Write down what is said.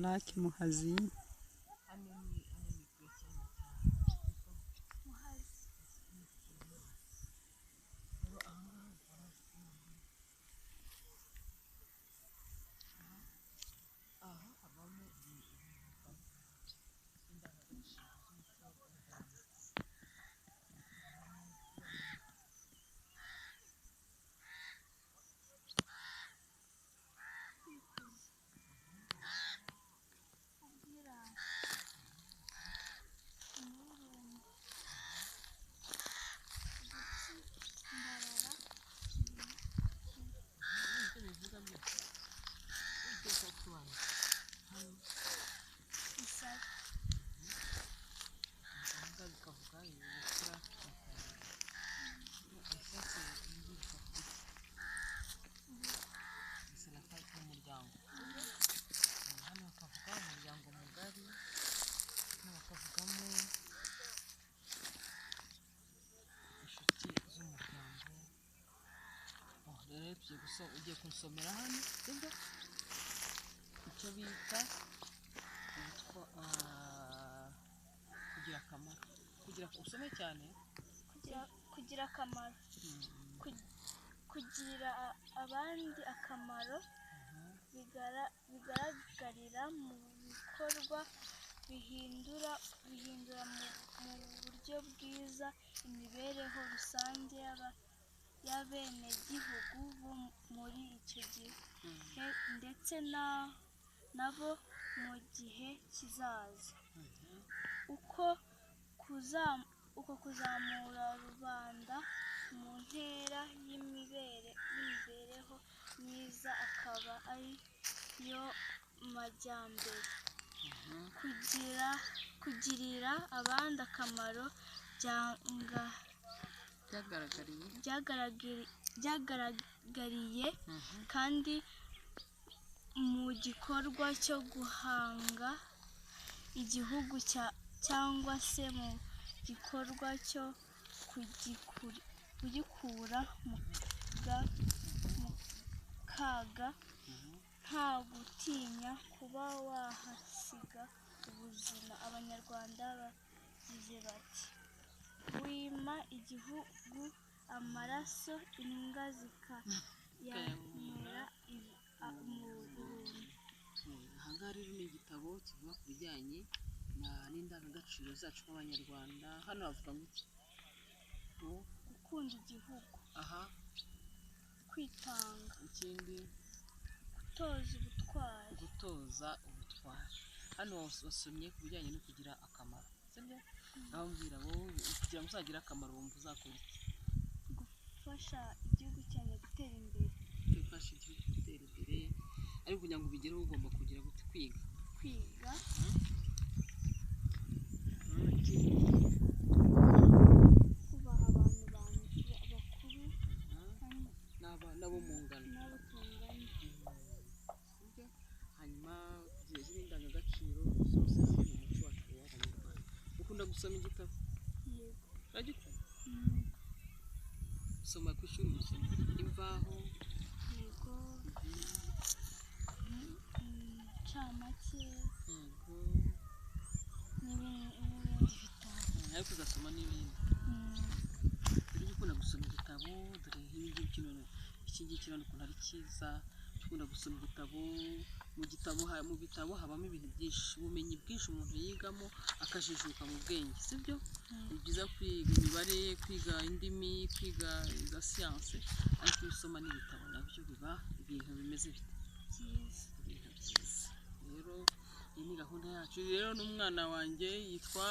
Lake Muhazi. Hano ni kure cyane cyane. Muhazi. Rero aha ngaha aha habamo ibintu indangagaciro z'umuco w'u Rwanda. Kwikuza, ubwirasi, umururumba, gutsimbarara. Ibyo bivuga byose ibyo gusobanura hano. Isari. Aha ngaha bikavuga ubupfura ishatse indi bikavuga iki ese n'umuryango. Hano bakavuga umuryango mugari, hano bakavugamo inshuti z'umuryango. Oh, rero tugiye ugiye kunsomera hano, sibyo? Icyo bita kugira akamaro, kugira usome cyane. Kugira akamaro. Kugirira abandi akamaro bigaragarira mu bikorwa bihindura mu buryo bwiza imibereho rusange y'abenegihugu bo muri icyo gihe ndetse nabo mu gihe kizaza. Uko kuzamura rubanda mu ntera y'imibereho myiza akaba ari yo majyambere. Kugirira abandi akamaro byagaragariye byagaragariye kandi mu gikorwa cyo guhanga igihugu cyangwa se mu gikorwa cyo kugikura mu kaga nta gutinya kuba wahasiga ubuzima. Abanyarwanda bagize bati: "Wima igihugu amaraso, imbwa zikayanywera ubuntu." Aha ngaha rero ni igitabo kivuga ku bijyanye n'indangagaciro zacu nk'Abanyarwanda. Hano bavuga ngo iki? Ngo Gukunda igihugu. Aha. Kwitanga. Ikindi? Gutoza ubutwari. Gutoza ubutwari. Hano wasomye ku bijyanye no kugira akamaro, sibyo? Aho mbwira wowe, kugira ngo uzagire akamaro wumva uzakora iki? Gufasha igihugu cyanjye gutera imbere. Gufasha igihugu gutera imbere, ariko kugira ngo ubigereho ugomba kugira gute? Kwiga. Kwiga. Ikindi? Kubaha abantu bakuru kandi N'abo mu ngano. N'abo tungana. Sibyo? Hanyuma kugira izindi ndangagaciro zose ziri mu muco wacu w'Abanyarwanda. Ukunda gusoma igitabo? Yego. Uragikunda? Mm. Usoma ku ishuri, usoma Imvaho? Yego. Incamake. Yego. N'ibindi bitabo. Ariko uzasoma n'ibindi. Rero ujya ukunda gusoma igitabo. Dore nk'ibi ngibi, kino iki ngiki urabona ukuntu ari cyiza. Ukunda gusoma igitabo, mu bitabo habamo ibintu byinshi, ubumenyi bwinshi umuntu yigamo akajijuka mu bwenge, sibyo? Ni byiza kwiga imibare, kwiga indimi, kwiga za siyanse, ariko iyo usoma n'ibitabo nabyo biba ibintu bimeze bite? Byiza. Ibintu byiza. Rero iyi ni gahunda yacu. Rero n'umwana wanjye yitwa